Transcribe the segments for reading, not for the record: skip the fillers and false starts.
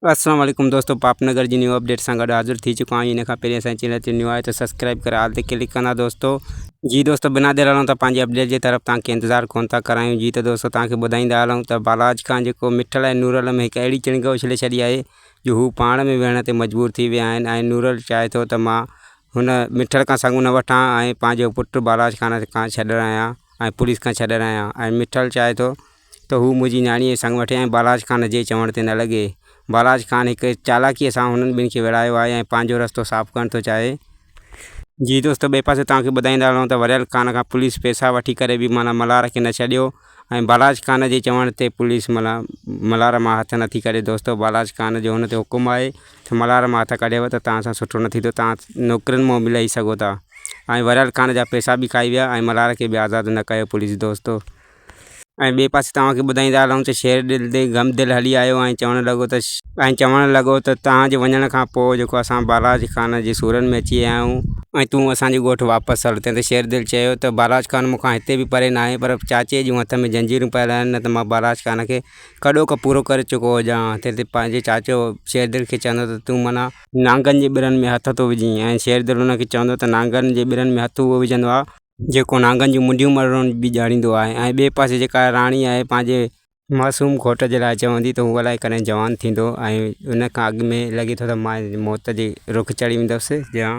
السلام عليڪم دوستو پاپ نگر جي نيو اپڊيٽ سان گڏ حاضر ٿي چڪو آهيان ان کان پهرين اسان جي چينل تي نيو آهي ته سبسڪرائب ڪري آل تي ڪلڪ ڪندا دوستو. جي دوستو بنا دير هلون ٿا پنهنجي اپڊيٽ جي طرف توهان کي انتظار ڪون ٿا ڪرايون جي ته دوستو توهان کي ٻڌائيندا هلون ته بالاچ خان جيڪو مٺل ۽ نورل ۾ هڪ اهڙي چڻنگ اڇلي ڇڏي آهي جو هو پاڻ ۾ ويهڻ تي مجبور ٿي ويا آهن ۽ نورل چاهي ٿو ته مان هن مٺل کان سڱ نه وٺان ۽ پنهنجو پٽ بالاچ خان کان ڇڏرايان ۽ پوليس کان ڇڏرايان ۽ مٺل چاهي ٿو ته هو منهنجي نياڻيء جو سڱ وٺي ۽ بالاچ خان جي چوڻ تي نه لڳي. بالاچ خان هڪ چالاڪيء سان هنن ٻن کي وڙهايو آهي ۽ پنهنجو رستو صاف ڪرڻ ٿو چاهي. جي دوستو ٻئي پاسي توهان کي ٻڌائيندا هلون ته وريل خان کان پوليس پئسا وٺي ڪري به معنيٰ ملهار کي نه ڇڏيو ۽ بالاچ خان جي چوڻ تي پوليس معنيٰ ملهار مان هٿ نٿي ڪڍي دوستو بالاچ خان جو هن تي حڪم آهي ته ملهار مان هٿ ڪڍيو ته توهان سان سٺو نه ٿيندو توهان نوڪرين مان به لهي سگهو ٿا ۽ وريل خان جا پئسا به کائي ويا ۽ ملهار کي به آزاد نه ڪيو پوليس دوستو. ۽ ٻئي پاسي توهان کي ٻڌائيندا هلون ته شير دل تي غم دل هلي آيو ۽ چوڻ لڳو ته. ۽ چوڻ لڳو ته توهان جي وڃڻ کان پوء جيڪو اسان بالاچ خان جي سورن ۾ اچي ويا آهيون. ۽ تون اسان جي ڳوٺ واپس هل. تنهن تي شير دل چيو ته بالاچ خان مون کان هتي به پري ناهي پر چاچي جون هٿ ۾ زنجيرون پيل آهن نه ته مان بالاچ خان کي ڪڏهوڪو پورو ڪري چڪو هجان ها. تنهن تي پنهنجي چاچو شير دل کي چوندو ته تون معنيٰ. نانگن جي ٻرن ۾ هٿ ٿو وجهين ۽ شير دل ان کي چوندو ته نانگن جي ٻرن ۾ هٿ اهو وجهندو آهي. جيڪو نانگن جون منڍيون مروڙڻ به ڄاڻيندو آهي ۽ ٻئي پاسي جيڪا راڻي آهي پنهنجي معصوم گهوٽ جي لاء چوندي ته هو الائي ڪڏهن جوان ٿيندو ۽ ان کان اڳ ۾ لڳي ٿو ته مان موت جي رخ چڙهي ويندس يا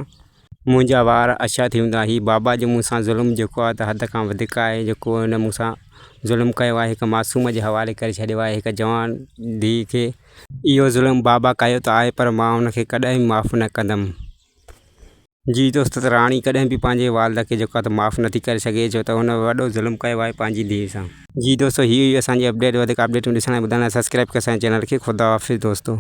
منهنجا وار اڇا ٿي ويندا هي بابا جو مون سان ظلم جيڪو آهي ته حد کان وڌيڪ آهي جيڪو هن مون سان ظلم ڪيو آهي هڪ معصوم جي حوالي ڪري ڇڏيو آهي هڪ جوان ڌيء کي اهو ظلم بابا ڪيو ته آهي پر مان هن کي ڪڏهن به معاف نه ڪندم. جي دوست ته راڻي ڪڏهن به پنهنجي والده کي جيڪو آهي ته معاف نٿي ڪري سگهي ڇو ته هن وڏو ظلم ڪيو آهي پنهنجي ڌيء سان. جي دوستو هي هئي اسان جي اپڊيٽ وڌيڪ اپڊيٽون ڏسڻ ۽ ٻڌڻ لاء سبسڪرائب ڪيو اسان جي چينل کي خدا حافظ دوستو.